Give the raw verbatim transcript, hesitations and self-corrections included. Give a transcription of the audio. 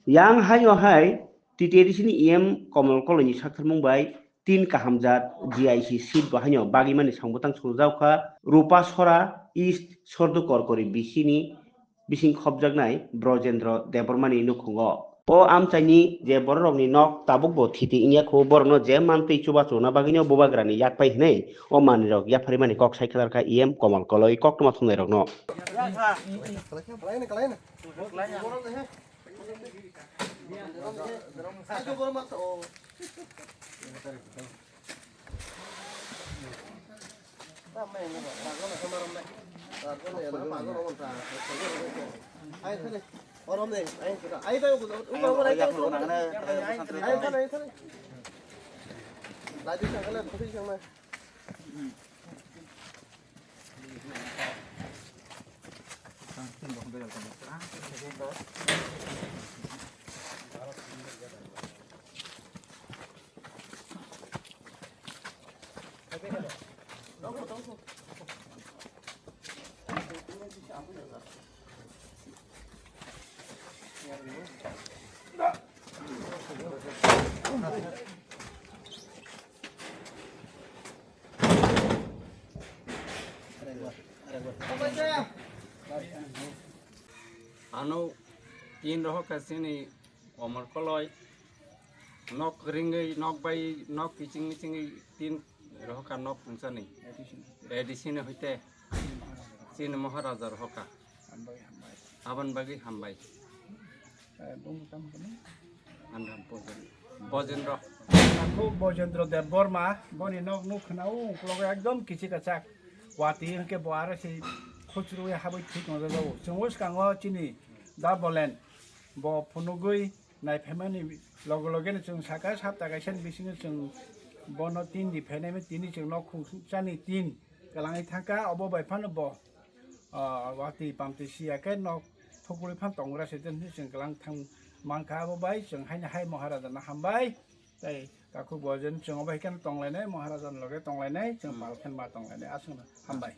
Yang haino hai T T A D C ni E M Komol Koloi ni saktharmung bai tin kahamjak G I C seat bo haino bagwi mani samung tang swngjak kha Rupa Sora East Sordu Korkori B C ni bising khopjaknai Brojendra Debbarma ni nukhungo. O amchaini je bororokni nok tabukbo thiti wngya kho, borokno je mantwi chubachuna bagwino bubagrani yakpai hwnwi o manwirok yapharimani kok sai khalar kha E M Komol Koloi koktwma thumnairokno. Ano tin rohok kha chini Komol Koloi, nok ringwi, nok bai, nok kiching michingwi tin rohok kha nok phungsa ni. A D C ni hoite chini Maharaja rohok kha. Aboni bagwi hambai. Andam Bojendra. Takhuk Bojendra Debbarma, boni nok nuk khna o, uklogo ekdom kichi kachak. Wati hwnkhe bo aro se khuchurwi habwi thik nokjago. Chwng bwskango chini da Bolen, bo phunugwi naiphaimani loge loge no chwng saka sapta kaisa ni bisingo chwng bono tin di phainai, tini chwng nok khungsa ni tin kwlangwi thangkha, obo bai phano bo ah, watwi pamtwi siya khe nok thuklwi phan tongra se, tei chwng kwlang thang mankha, abo bai chwng haino hai Maharaja no hambai. Tei takhuk bo jen chwng obo hai kheno tonglainai, Maharaja ni loge tonglainai, chwng pal khen ma tonglainai, aswkno hambai.